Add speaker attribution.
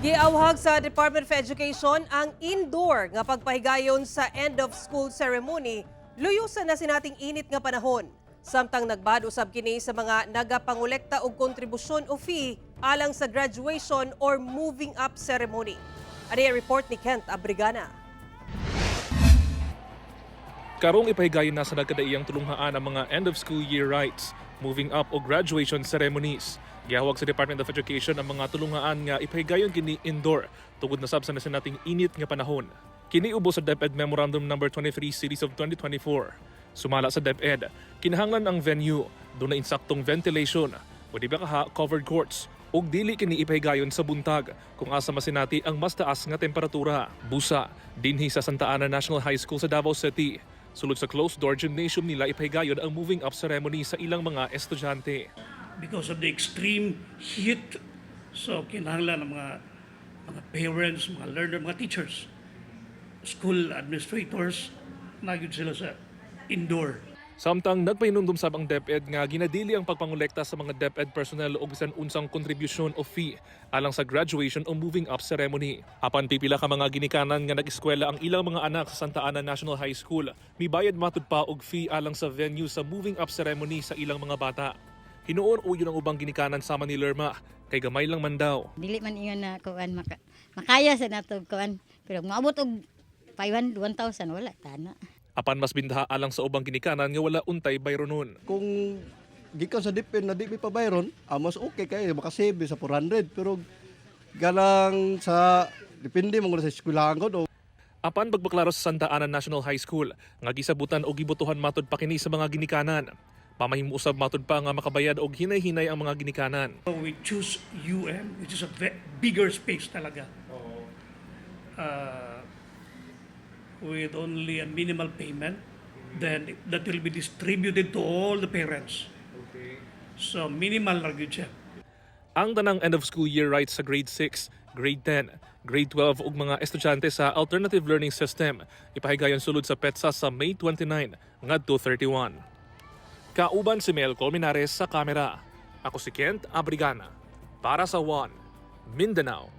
Speaker 1: Giawhag sa Department of Education ang indoor nga pagpahigayon sa end of school ceremony luyo sa nasinating init nga panahon. Samtang nagbad usab kini sa mga nagapangolekta og kontribusyon o fee alang sa graduation or moving up ceremony. Ani ang report ni Kent Abrigana.
Speaker 2: Karong ipahigayon na sa nagkadaiyang tulunghaan ang mga end of school year rites, moving up o graduation ceremonies. Gihawag sa Department of Education ang mga tulunghaan nga ipahigayon kini indoor tungod na sab sa nasinating init nga panahon. Kini ubos sa DepEd Memorandum Number 23 Series of 2024. Sumala sa DepEd, kinahanglan ang venue, duna insaktong ventilation, o di ba kaha covered courts, ug dili kini ipahigayon sa buntag kung asa masinati ang mas taas nga temperatura. Busa, dinhi sa Santa Ana National High School sa Davao City. Sulod sa closed door gymnasium nila ipahigayon ang moving up ceremony sa ilang mga estudyante.
Speaker 3: Because of the extreme heat. So kinahanglan ng mga parents, mga learner, mga teachers, school administrators, naa gyud sila sa indoor.
Speaker 2: Samtang nagpahinumdum sab ang DepEd nga ginadili ang pagpangolekta sa mga DepEd personnel og bisan unsang kontribusyon o fee alang sa graduation o moving up ceremony. Apan pipila ka mga ginikanan nga nag-eskwela ang ilang mga anak sa Santa Ana National High School, mibayad matud pa og fee alang sa venue sa moving up ceremony sa ilang mga bata. Hinuon uyon ang ubang ginikanan sama ni Lerma kay gamay lang man daw.
Speaker 4: Dili man ingon na kuan makaya sa nato kuan, pero moabot og 500, 1,000, wala tana.
Speaker 2: Apan mas bintaha alang sa ubang ginikanan nga wala untay bayronon.
Speaker 5: Kung gikan sa DepEd na di mi pabayron, mas okay kay makasave sa 400, pero galang sa depende mo sa eskwelahan ko.
Speaker 2: Apan pagbaklaro sa Santa Ana National High School nga gisabutan og gibotohan matud pa kini sa mga ginikanan. Pamahimo usab matud pa nga makabayad og hinay-hinay ang mga ginikanan.
Speaker 3: So we choose UM, which is a bigger space talaga. With only a minimal payment, then that will be distributed to all the parents. So minimal lang yun siya.
Speaker 2: Ang tanang end of school year rites sa grade 6, grade 10, grade 12 ug mga estudyante sa Alternative Learning System ipahigayon sulod sa PETSA sa May 29 ngadto 31. Kauban si Mel Colmenares sa kamera. Ako si Kent Abrigana. Para sa One, Mindanao.